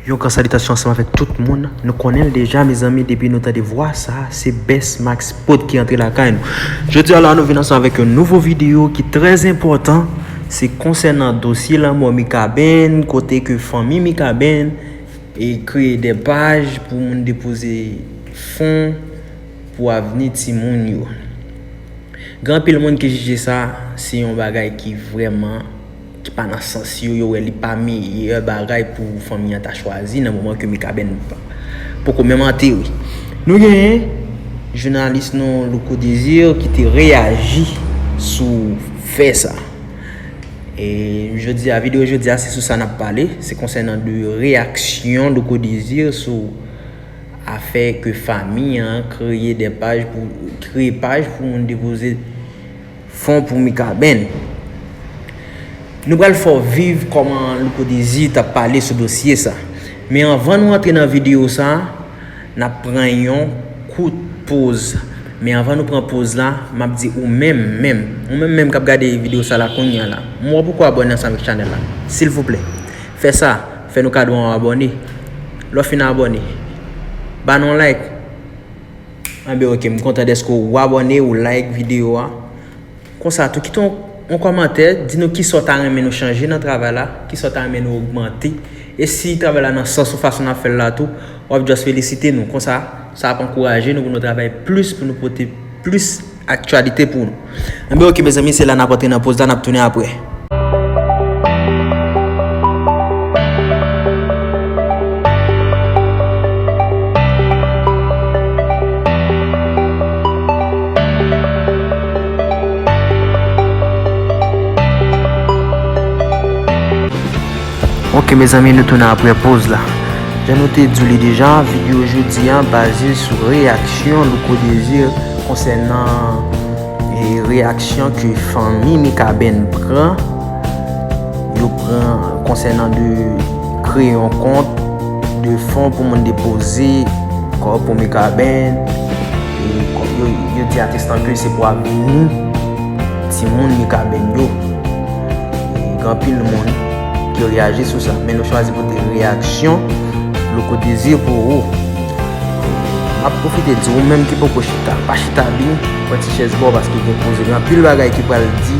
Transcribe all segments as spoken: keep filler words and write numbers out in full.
Yon gran salitasyon ansanm avèk tout moun. Nou konnen l deja, mezanmi, depi nou tande vwa sa, se Best Max Pod ki antre lakay nou. Jodi a la, nou vin ansanm avèk yon nouvo videyo ki trè enpòtan. Se konsènan dosye lanmò Mikaben, kote ke fanmi Mikaben e kreye de paj pou moun depoze fon pou avni timoun yo. Gen anpil moun ki jije sa se yon bagay ki vrèman, ki pa nan sans yo, yo wè li pa meyè bagay pou fanmi an ta chwazi nan moman ke Mikaben pa, poko menm antere. Nou genyen jounalis nou Louko Désir ki te reyaji sou fè sa. E jodi a, videyo jodi a, se sou sa n ap pale. Se konsènan de reyaksyon Louko Désir sou afè ke fanmi an kreye de paj pou, kreye paj pou moun depoze fon pou Mikaben. Nou pral fè w viv kòman Louko Désir t ap pale sou dosye sa. Men anvan nou antre nan videyo sa, n ap pran yon kout poz. Men anvan nou pran poz la, m ap di ou menm, menm, ou menm, menm k ap gade videyo sa la kounye a la, m wè w poko abòne ansanm avèk chanèl la. Silvouplè, fè sa, fè nou kado yon abòne. Lè w fin abòne, ba nou yon like. Anben, oke, m kontan dèske w abòne, ou like videyo a. Konsa tou, kite yon, yon kòmantè, di nou kisa w ta renmen nou chanje nan travay la, kisa w ta renmen nou ogmante. E si travay la nan sans ou fason n ap fè l la tou, w ap just felisite nou. Konsa, sa ap ankouraje nou pou nou travay plis, pou nou pote plis aktyalite pou nou. Anben, oke, mezanmi, se la n ap antre nan poz la, n ap tounen apre. Ok, mezanmi, nou tounen apre poz la. Jan nou te di w li deja, videyo jodi a baze sou reyaksyon Louko Désir konsènan, e, reyaksyon ke fanmi Mikaben pran. Yo pran konsènan de kreye yon kont de fon pou moun depoze kòb pou Mikaben. E kòb yo, yo di atestan ke se pou avni timoun Mikaben yo. E gen anpil moun ki reyaji sou sa, men nou chwazi pote reyaksyon Louko Désir pou ou. M ap pwofite di ou menm ki poko chita, pa chita byen, pran ti chèz ba w paske gen koze, gen anpil bagay ki pral di.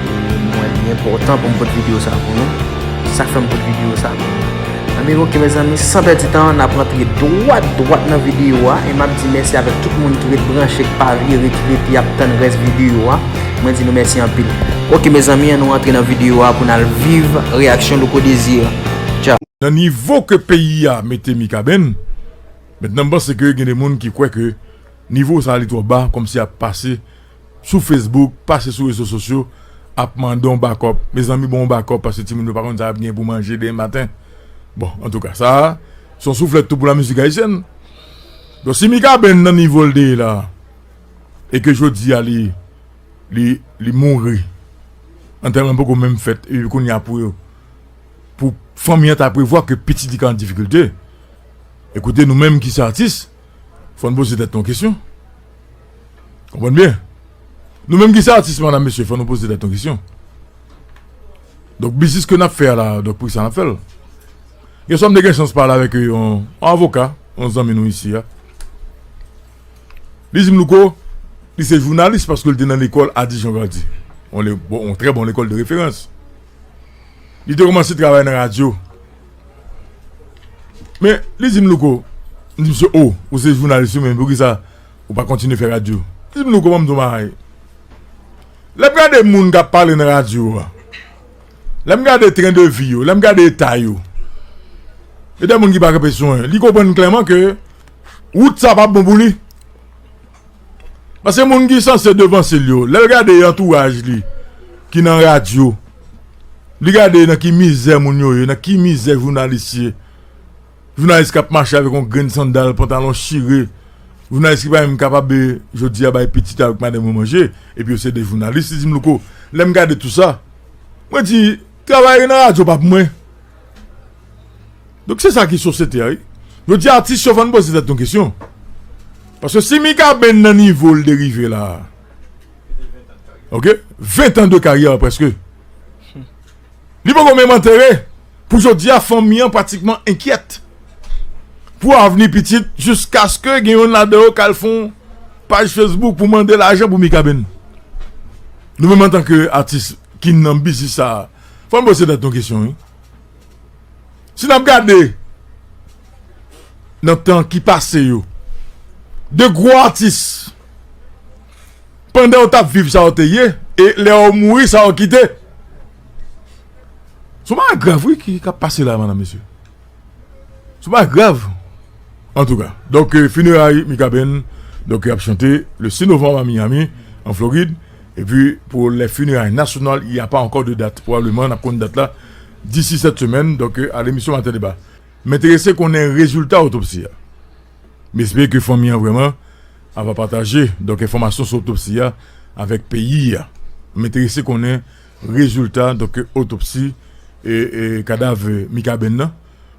E mwen, li enpòtan pou m pote videyo sa pou nou. Sa k fè m pote videyo sa pou nou. Anben, ok, mezanmi, san pèdi tan, n ap rantre dwat, dwat nan videyo a. E m ap di mèsi avèk tout moun ki ret branche, k pa vire, ki rete ap tann rès videyo a. Mwen di nou mèsi anpil. Ok, mezanmi, ann nou rantre nan videyo a pou n al viv reyaksyon Louko Désir. Tchao. Nan nivo ke peyi a mete Mikaben, mentnan m panse ke gen de moun ki kwè ke nivo sa a li twò ba, kòmsi y ap pase sou Facebook, pase sou rezo sosyo, ap mande yon bakòp. Mezanmi, bon yon bakòp, paske timoun yo pa konn sa y ap gen pou manje demen maten. Bon, antouka, sa a, se yon souflèt tou pou lamizik ayisyèn. Donk, si Mikaben nan nivo l te ye la, e ke jodi a li, li, li mouri, antèman poko menm fèt, epi kounye a pou yo, pou fanmi an ta prevwa ke pitit li ka an difikilte. Ekoute, nou menm ki se atis, fò n poze tèt nou kesyon. Konprann byen? Nou menm ki se atis, medam, mesye, fò nou poze tèt nou kesyon. Donk, biznis ke n ap fè a la, donk, poukisa n ap fè l? Yè swa, m te gen chans pale avèk yon, yon avoka, yon zanmi nou isi a. Li di m, Louko, li se jounalis paske l te nan lekòl Adi Jean Valdy. Yon le-, bon, yon trè bon lekòl de referans. Li te kòmanse travay nan radyo. Men, li di m, Louko, m di, "Mesye, o, ou se jounalis wi, men poukisa ou pa kontinye fè radyo?" Li di m, "Louko, ban m di w yon bagay. Lè m gade moun k ap pale nan radyo a, lè m gade tren de vi yo, lè m gade eta yo, e de moun ki pa kanpe sou anyen, li konprann klèman ke wout sa p ap bon pou li." Paske moun ki sanse devanse l yo, lè l gade antouraj li ki nan radyo, li gade nan ki mizè moun yo ye, nan ki mizè jounalis ye. Jounalis k ap mache avèk yon grenn sandal, pantalon chire. Jounalis ki pa menm kapab, e, jodi a bay pitit avèk madanm yo manje, epi yo se de jounalis. Li di m, "Louko, lè m gade tou sa, mwen di, travay nan radyo pa pou mwen." Donk, se sa ki sosyete a, wi. Yo di atis yo, fò n poze tèt nou kesyon. Paske si Mikaben nan nivo l te rive la, ok, ven tan de karyè prèske. Li poko menm antere. Pou jodi a, fanmi an pratikman enkyèt pou avni pitit, jiskaske gen youn ladan yo k al fè yon paj Facebook pou mande lajan pou Mikaben. Nou menm antanke atis ki nan biznis sa a, fò n poze tèt nou kesyon, wi. Si n ap gade nan tan ki pase yo, de gwo atis, pandan yo t ap viv sa yo te ye, e lè yo mouri sa yo kite. Se yon bagay grav, wi, ki, k ap pase la, medam, mesye. Se yon bagay grav. Antouka, donk, euh, fineray Mikaben, donk, y ap chante le six novembre à Miami, en Floride. Epi, pou lè fineray nasyonal, y a pa ankò de dat. Pwobableman, n ap konn dat la disi sèt semèn, donk, euh, a lemisyon Maten Deba. M enterese konnen rezilta otopsi a. M espere ke fanmi an vrèman ava pataje, donk, enfòmasyon sou otopsi a avèk peyi a. M enterese konnen rezilta, donk, otopsi e, e kadav Mikaben nan,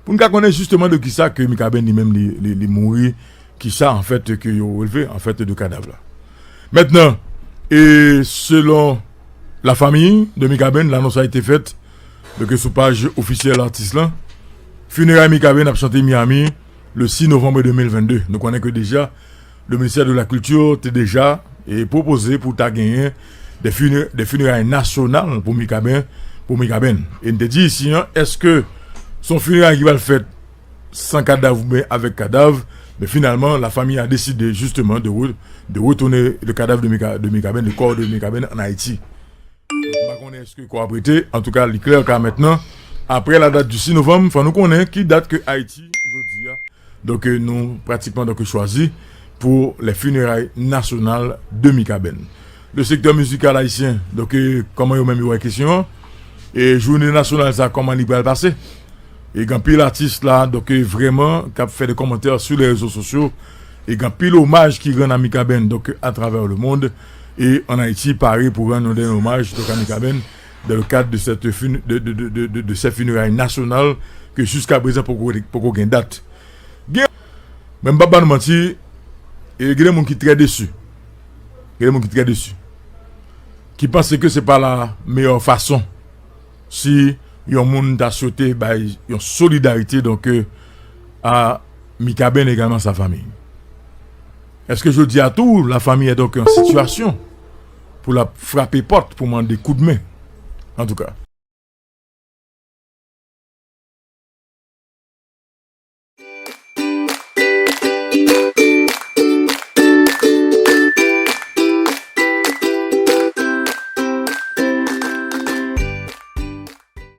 pou n ka konnen jisteman de kisa ke Mikaben li menm li, li, li mouri, kisa, anfèt, ke yo relve, anfèt, de kadav la. Mentnan, e selon la famille de Mikaben, l'annonce a été faite, donk, sou paj ofisyèl atis lan, fineray Mikaben ap chante Miami le six novembre deux mille vingt-deux. Nou konnen ke deja, le ministère de la Culture te deja, e, pwopoze pou ta genyen de fine-, de fineray nasyonal pou Mikaben, pou Mikaben. E n te di isi an, èske se yon fineray ki pral fèt san kadav oubyen avèk kadav? Men finalman, la famille a décidé justement de re-, de retourner le cadavre de Mika-, de Mikaben, le corps de Mikaben en Haïti. M pa konnen èske kò ap rete. Antouka, li klè ka mentnan. Aprè la date du six novembre, fò nou konnen ki dat ke Ayiti, jodi a, donk, euh, nou pratikman, donk, chwazi pou les funérailles nationales de Mikaben. Le secteur musical haïtien, donk, euh, kòman yo menm yo wè kesyon an? E jounen nasyonal sa, kòman li pral pase? E gen anpil atis la, donk, euh, vrèman, k ap fè de kòmantè sou les réseaux sociaux. E gen anpil omaj ki rann a Mikaben, donk, atravè le monde. E an Ayiti, pare pou rann yon dènye omaj, donk, a Mikaben, dans le cadre de cette fun-, de, de, de, de, de, de ces funérailles nationales, ke jiska prezan poko, poko gen dat. Gen, men m p ap ba nou manti, e gen de moun ki trè desi. Gen de moun ki trè desi. Ki panse ke se pa la meyè fason si yon moun ta swete bay yon solidarite, donk, euh, a Mikaben egalman sa fanmi. Èske jodi a tou, la famille est donc en situation pou l ap frape pòt pou mande koudmen? Antouka,